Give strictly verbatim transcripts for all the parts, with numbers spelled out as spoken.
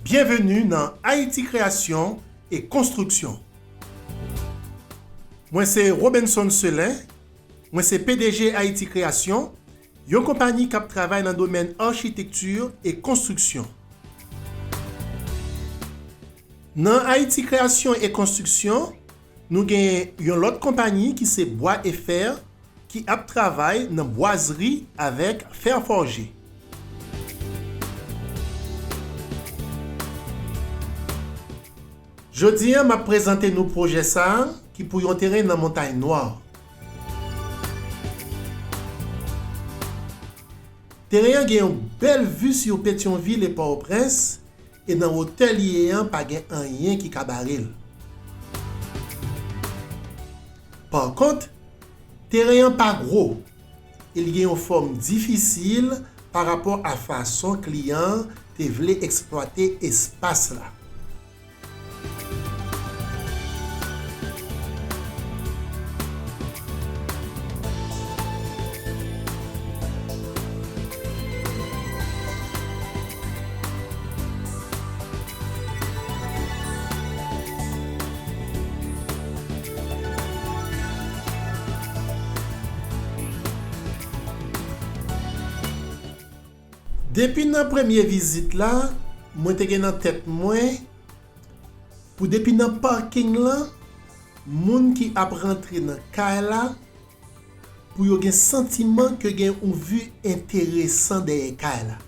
Byenveni nan Ayiti Kreyasyon e Konstriksyon. Mwen se Robenson Celin, mwen se P D G Ayiti Kreyasyon, yon konpayi k ap travay nan domèn achitekti e konstriksyon. Nan Ayiti Kreyasyon e Konstriksyon, nou gen yon lòt konpayi ki se Bois et Fer, ki ap travay nan bwazri avèk fè fòje. Jodi a, m ap prezante nou pwojè sa a ki pou yon teren nan Montay Nwa. Teren an gen yon bèl vi sou Petyonvil e Pòtoprens, e nan wotè li ye an, pa gen anyen ki ka bare l. Pa kont, teren an pa gwo, e li gen yon fòm difisil pa rapò a fason kliyan an te vle eksplwate espas la. Depi nan premye vizit la, mwen te gen nan tèt mwen pou depi nan paking lan, moun ki ap rantre nan kay la, pou yo gen santiman ke gen yon vi enteresan dèyè kay la.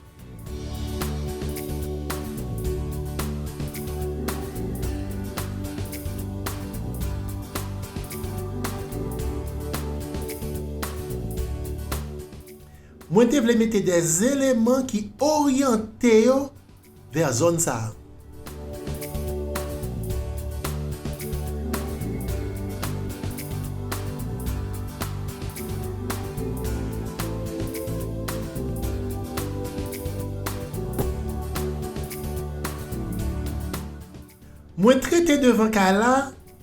Mwen te vle mete de eleman ki oryante yo vè zòn sa a. Mwen trete devan kay la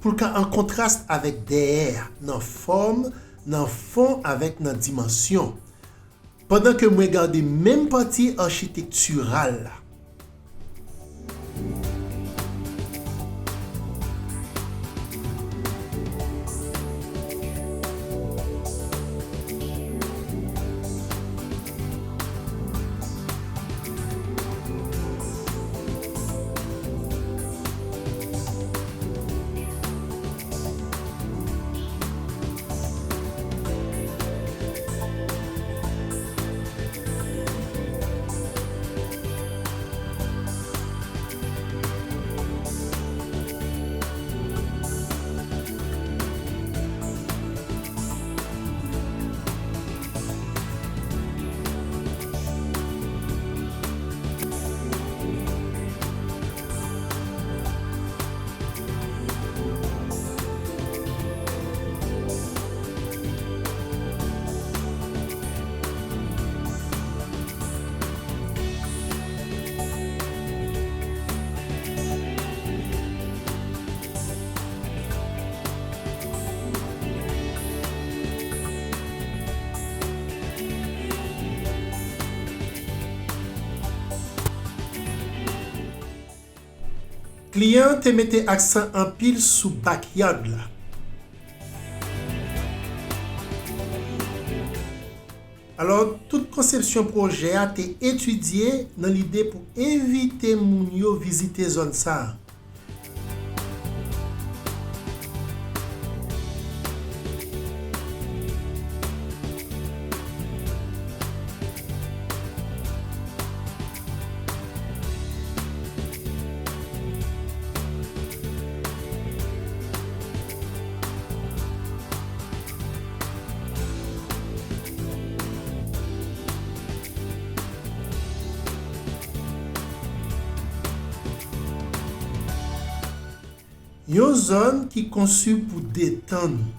pou l ka an kontras avèk dèyè a, nan fòm, nan fon avèk nan dimansyon, pandan ke mwen gade menm pati achitektiral la. Kliyan an te mete aksan anpil sou backyard la. Alò, tout konsepsyon pwojè a te etidye nan lide pou envite moun yo vizite zòn sa a. Yon zòn ki konsi pou detann ou.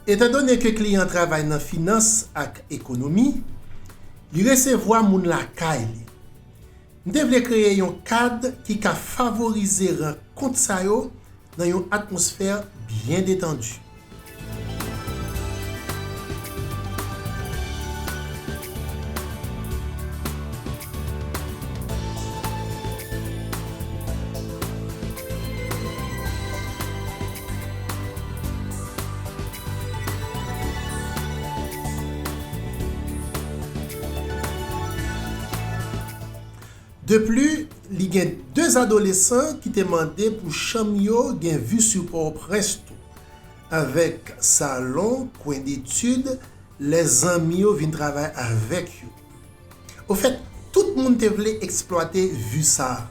Etandone ke kliyan an travay nan finans ak ekonomi, li resevwa moun lakay li. M te vle kreye yon kad ki ka favorize rankont sa yo nan yon atmosfè byen detandi. Deplis, li gen de adolesan ki te mande pou chanm yo gen vue sur Port-au-Prince tou, avèk salon, kwen detid, lè zanmi yo vin travay avèk yo. Ofèt, tout moun te vle eksplwate vue sa a.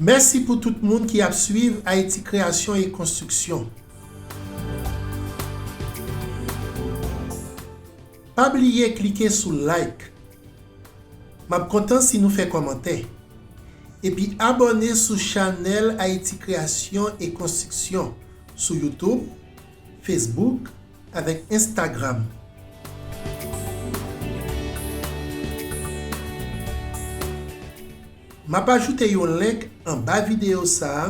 Mèsi pou tout moun ki ap swiv Ayiti Kreyasyon e Konstriksyon. Pa bliye klike sou like. M ap kontan si nou fè kòmantè. Epi abòne sou chanèl Ayiti Kreyasyon e Konstriksyon sou YouTube, Facebook, avèk Instagram. M ap ajoute yon link anba videyo sa a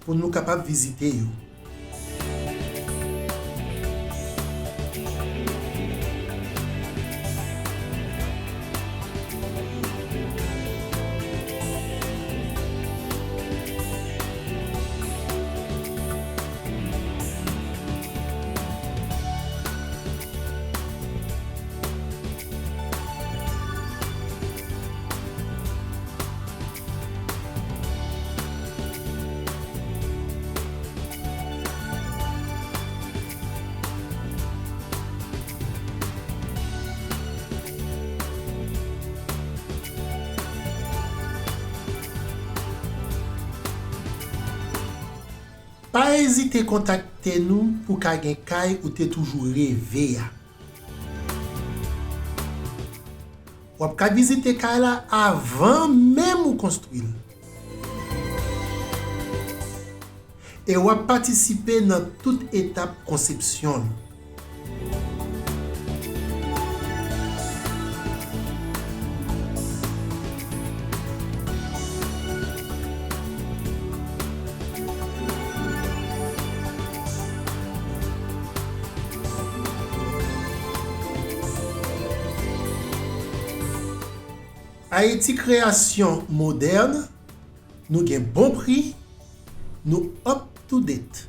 pou nou kapab vizite yo. Pa ezite kontakte nou pou ka gen kay ou te toujou reve a. W ap ka vizite kay la avan menm ou konstwi l. E w ap patisipe nan tout etap konsepsyon l. Ayiti Kreyasyon modèn, nou gen bon pri, nou up to date.